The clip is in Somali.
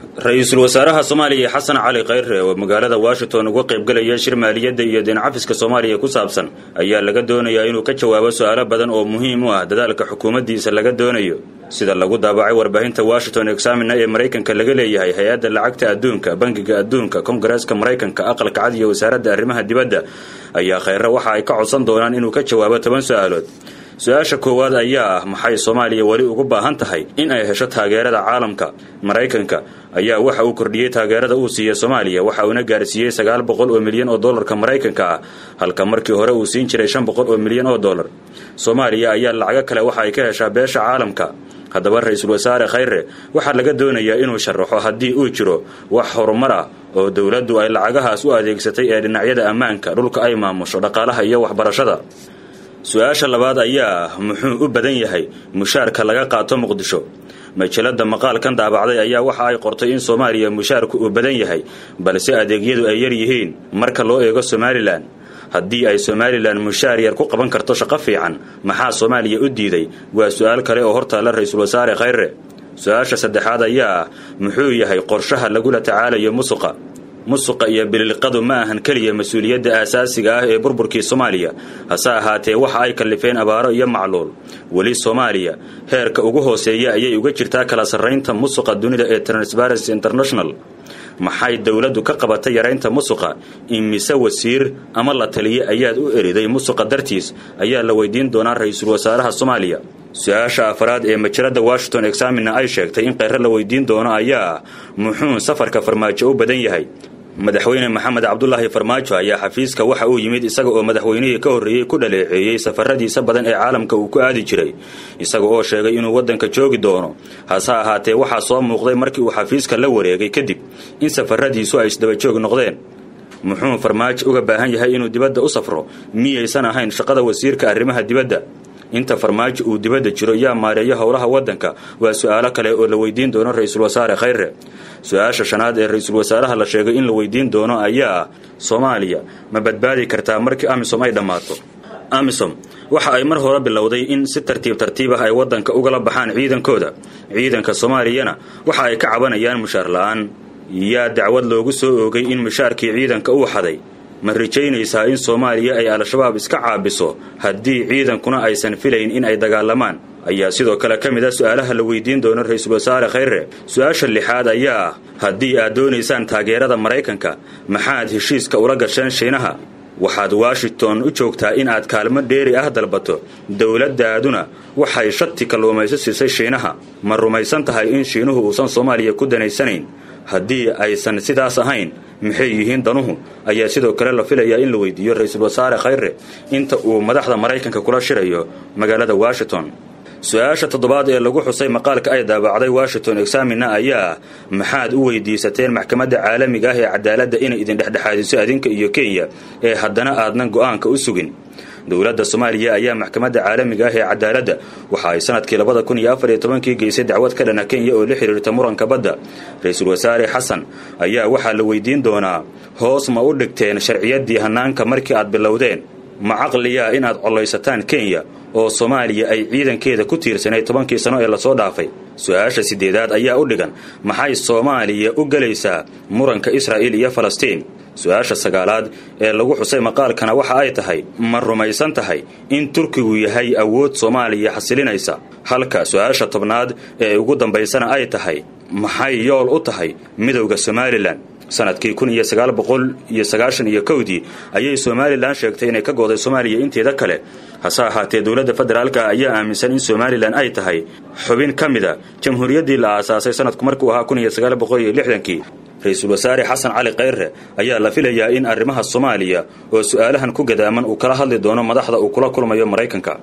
Ra-iisul wasaaraha Soomaaliya Xasan Cali Khayre oo magaalada Washington uga qaybgalaya shir maaliyadda iyo deyn cafiska Soomaaliya ku saabsan ayaa laga doonayaa inuu ka jawaabo su'aalo badan oo muhiim u ah dadaalka xukuumaddiisa laga doonayo. Sida lagu daabacay warbaahinta Washington Examiner ee Maraykanka laga leeyahay, hay-adda lacagta adduunka, Bangiga Adduunka, Koongareeska Maraykanka, Aqalka Cad iyo Wasaaradda Arrimaha Dibadda ayaa Khayre waxa ay ka codsan doonaan inuu ka jawaabo 10 su'aalood. Su-aasha koowaad ayaa ah, maxay Soomaaliya weli ugu baahan tahay in ay hesho taageerada caalamka? Maraykanka ayaa waxa uu kordhiyey taageerada uu siiya Soomaaliya, waxa uuna gaarsiiyey 900 oo milyan oo dollarka Maraykanka ah, halka markii hore uu siin jiray 500 oo milyan oo dollar. Soomaaliya ayaa lacago kale waxa ay ka heshaa beesha caalamka. Haddaba ra-iisul wasaare Khayre waxaa laga doonayaa inuu sharaxo haddii uu jiro wax horumar ah oo dowladdu ay lacagahaas u adeegsatay ee dhinacyada ammaanka, dhulka ay maamusho, dhaqaalaha iyo waxbarashada. Su-aasha labaad ayaa ah, muxuu u badan yahay mushaarka laga qaato Muqdisho? Majalada maqaalkan daabacday ayaa waxa ay qortay in Soomaaliya mushaarku uu badan yahay, balse adeegyadu ay yar yihiin marka loo eego Somalilan. Haddii ay Somalilan mushaar yar ku qaban karto shaqo fiican, maxaa Soomaaliya u diiday? Waa su-aal kale oo hortaalla ra-iisul wasaare Khayre. Su-aasha saddexaad ayaa ah, muxuu yahay qorshaha lagula tacaalayo musuqa? Musuqa iyo bililiqadu ma ahan keliya mas-uuliyadda aasaasiga ah ee burburkii Soomaaliya, hase ahaatee waxa ay kallifeen abaaro iyo macluul. Weli Soomaaliya heerka ugu hooseeya ayay uga jirtaa kala sarraynta musuqa dunida ee Transparency International. Maxay dowladdu ka qabatay yaraynta musuqa? Imise wasiir ama la taliye ayaad u eriday musuqa dartiis, ayaa la weydiin doonaa ra-iisul wasaaraha Soomaaliya. Su-aasha afraad ee majalada Washington Examiner ay sheegtay in Kheyre la weydiin doono ayaa ah, muxuu safarka Farmaajo u badan yahay? Madaxweyne Maxamed Cabdulaahi Farmaajo ayaa xafiiska waxa uu yimid isaga oo madaxweynihii ka horreeyey ku dhaleeceeyey safaradiisa badan ee caalamka uu ku aadi jiray, isaga oo sheegay inuu waddanka joogi doono. Hase ahaatee waxaa soo muuqday markii uu xafiiska la wareegay kadib in safaradiisu ay isdaba joog noqdeen. Muxuu Farmaajo uga baahan yahay inuu dibadda u safro? Miyaysan ahayn shaqada wasiirka arrimaha dibadda? Inta Farmaajo uu dibadda jiro yaa maareeyo howlaha waddanka? Waa su-aalo kale oo la weydiin doono ra-iisul wasaare Khayre. Su-aasha shanaad ee ra-iisul wasaaraha la sheegay in la weydiin doono ayaa ah, Soomaaliya ma badbaadi kartaa markii AMISOM ay dhammaato? AMISOM waxa ay mar hore bilowday in si tartiib tartiib ah ay waddanka ugala baxaan ciidankooda. Ciidanka Soomaaliyana waxa ay ka cabanayaan mushaar la'aan. Yaa dacwad loogu soo oogay in mushaarkii ciidanka uu xaday? Ma rajaynaysaa in Soomaaliya ay Al-Shabaab iska caabiso haddii ciidankuna aysan filayn in ay dagaalamaan, ayaa sidoo kale ka mid ah su-aalaha la weydiin doono ra-iisul wasaare Khayre. Su-aasha lixaad ayaa ah, haddii aad doonaysaan taageerada Maraykanka, maxaad heshiiska ula gasheen Shiinaha? Waxaad Washington u joogtaa in aad kaalmo dheeri ah dalbato, dowladdaaduna waxay shati kalluumayso siisay Shiinaha. Ma rumaysan tahay in Shiinuhu uusan Soomaaliya ku danaysanayn? Haddii aysan sidaas ahayn, maxay yihiin danuhu, ayaa sidoo kale la filayaa in la weydiiyo ra-iisul wasaare Khayre inta uu madaxda Maraykanka kula shirayo magaalada Washington. Su-aasha toddobaad ee lagu xusay maqaalka ay daabacday Washington Examiner ayaa ah, maxaad u weydiisateen maxkamadda caalamiga ah ee cadaaladda inay idin dhexdhexaadiso adinka iyo Kenya ee haddana aadnan go'aanka u sugin? Dowladda Soomaaliya ayaa maxkamadda caalamiga ah ee cadaaladda waxa ay sanadkii 2014-kii geysay dacwad ka dhana Kenya oo la xiriirta muranka badda. Ra-iisul wasaare Xasan ayaa waxaa la weydiin doonaa, hoos ma u dhigteen sharciyaddii hannaanka markii aad bilowdeen? Ma caqliyaa inaad collaysataan Kenya oo Soomaaliya ay ciidankeeda ku tiirsanayd 10-kii sano ee lasoo dhaafay? Su-aasha siddeedaad ayaa u dhigan, maxay Soomaaliya u gelaysaa muranka Israa'iil iyo Falastiin? Su-aasha sagaalaad ee lagu xusay maqaalkana waxa ay tahay, ma rumaysan tahay in Turkigu yahay awood Soomaaliya xasilinaysa? Halka su-aasha 10aad ee ugu dambaysana ay tahay, maxay yool u tahay midowda Somalilan? Sanadkii 1991-dii ayay Somalilan sheegtay inay ka go'day Soomaaliya inteeda kale. Hase ahaatee dowladda federaalka ayaa aaminsan in Somalilan ay tahay xubin ka mida jamhuuriyaddii la aasaasay sanadku markuu ahaa 1960-kii. Ra-iisul wasaare Xasan Cali Khayre ayaa la filayaa in arrimaha Soomaaliya oo su'aalahan ku gadaaman uu kala hadli doono madaxda uu kula kulmayo Maraykanka.